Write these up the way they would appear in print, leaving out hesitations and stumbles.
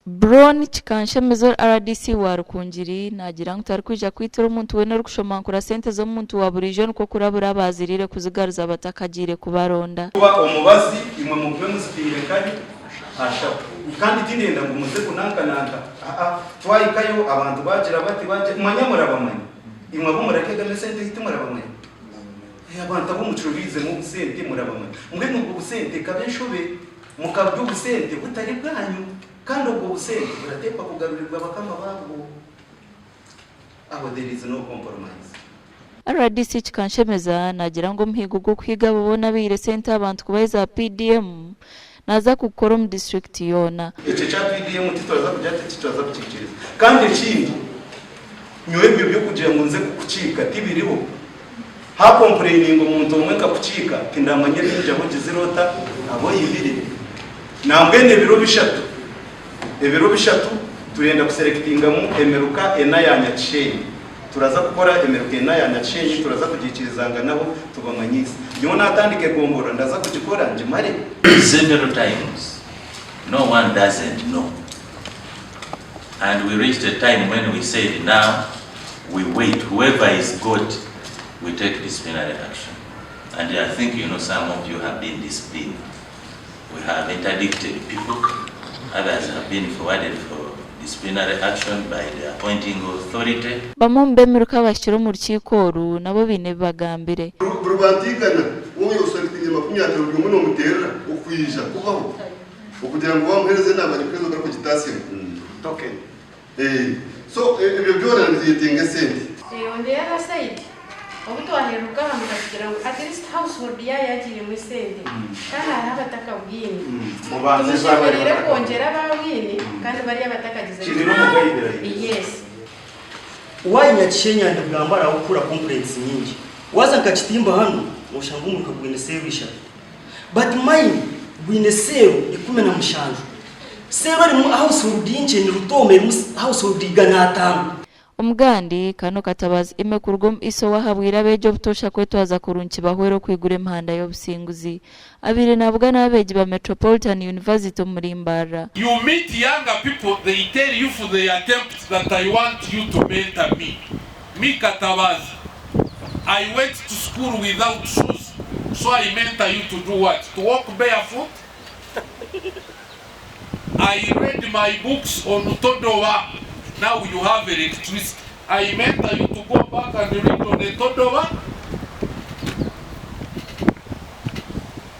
Brown Kikanshemeza ori rdc wa Rukungiri naagira ngu tarikwija kwitira omuntu weena orikushomankura sente z'omuntu wa buriijo nikwo kurabura abaaziriire kuzigaruza batakagiire kubaronda. Kuba omubazi imwe mugume muzitaire nkahi? Aha shaho. Kandi tindenda ngu muze kunanka nanka. Aa, twahikayo abantu baagira bati, baagira, manya murabamanya. Imwe abu muraryagamu esente hati murabamanya. Abantu abu mucururiizemu obusente murabamanya. Mbwenu obwo busente ekaba enshobe. Mukarya obusente butari bwanyu, kandi obwo busente burateekwa kugarurirwa bakama baabwo. Aho there is no compromise. Rdc Kikanshemeza naagira ngu omuhigo gw'okuhiga abo boona abaihire sente aha bantu kubaha eza PDM naaza kugukora omu disiturikiti yoona. Ekyo ekya PDM tituraza kugira tuti tituraza kukiikiriza. Kandi ekindi, nyowe ebyo by'okugira ngu nze kukukiika tibiriho. Haakompureininga omuntu omwe nkakukiika, tindamanya ebingi ahu ogizire ota, ahu oibire. Nambwenu ebiro bishatu, ebiro bishatu turenda kuserekitingamu emiruka ena ya Nyakishenyi. Turaza kukora emiruka ena ya Nyakishenyi, turaza kugiikirizanganaho tubamanyiise. Nyowe naatandika egomborora ndaza kugikora ngimare. Several times no one doesn't know and we reached a time when we said now we wait whoever is got we take disciplinary action and I think you know some of you have been disciplined we have interdicted people others have been forwarded for disciplinary action by the appointing authority. Bamwe omu b'emiruka abahikire omu rukiiko oru nabo baine ebi bagambire. Buri bantu igana, wowe oselectinge 50 buri omwe nomuterera okwija kubaho okugira ngu wamuhereza enamba nikuhereza ogaruke ogitasyemu. Token. So ebyo byona nibyetenga esente. On the other side, obu twaheruka aha mukatugira ngu at least household yaaba yagiiremu esente kandi hariho abatakabwine. Mubanze Timushemereire z'abari kwongyera abaabwine kandi bari abatakagize Kiri n'omu Baibuli. Yes. Why Nyakishenyi and Bwambara ahabw'okuhurira complaints nyingi. Waaza nka Kitimba hanu noshanga omuruka gwine seero ishatu but mine gwine seero 17. Seero erimu household nkye ni Rutooma erimu household 500. Omugandi, Kano Katabazi Aime kuruga omu ISO owahabwire abeegi obutoosha kwetwaza kurungi kibahwere okwigura emihanda y'obusinguzi. Abaire nabugana abeegi ba Metropolitan University omuri Mbarara. You meet younger people they tell you for they attempt that I want you to mentor me, me Katabazi I went to school without shoes so I mentor you to do what? To walk barefoot? I read my books on todoba now you have electricity I mentor you to go back and read on a todoba?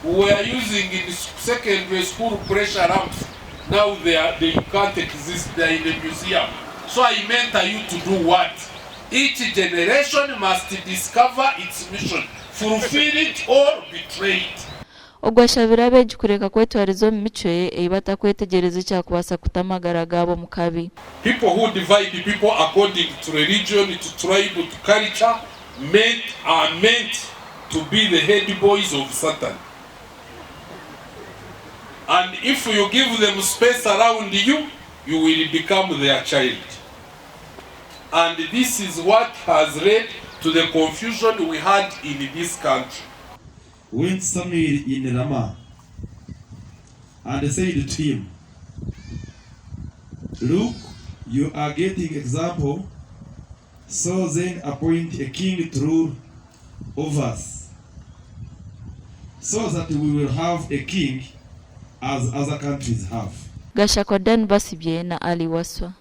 We were using in secondary school pressure lamps now they are they can't exist they are in a museum so I mentor you to do what? Each generation must discover its mission, fulfill it or betray it. Ogwo ashabire abeegi kureka kwetwariza omu micwe ei batakwetegyereza ekyakubaasa kuta amagara gaabo omu kabi. People who divide people according to religion, to tribe, to culture meant are meant to be the head boys of Satan and if you give them space around you, you will become their child and this is what has led to the confusion we had in this country. Went Samuel in Ramah, and said to him, Look, you are getting example, so then appoint a king to rule over us, so that we will have a king as other countries have. Gashakwa Dan Basibye na Ali Wasswa.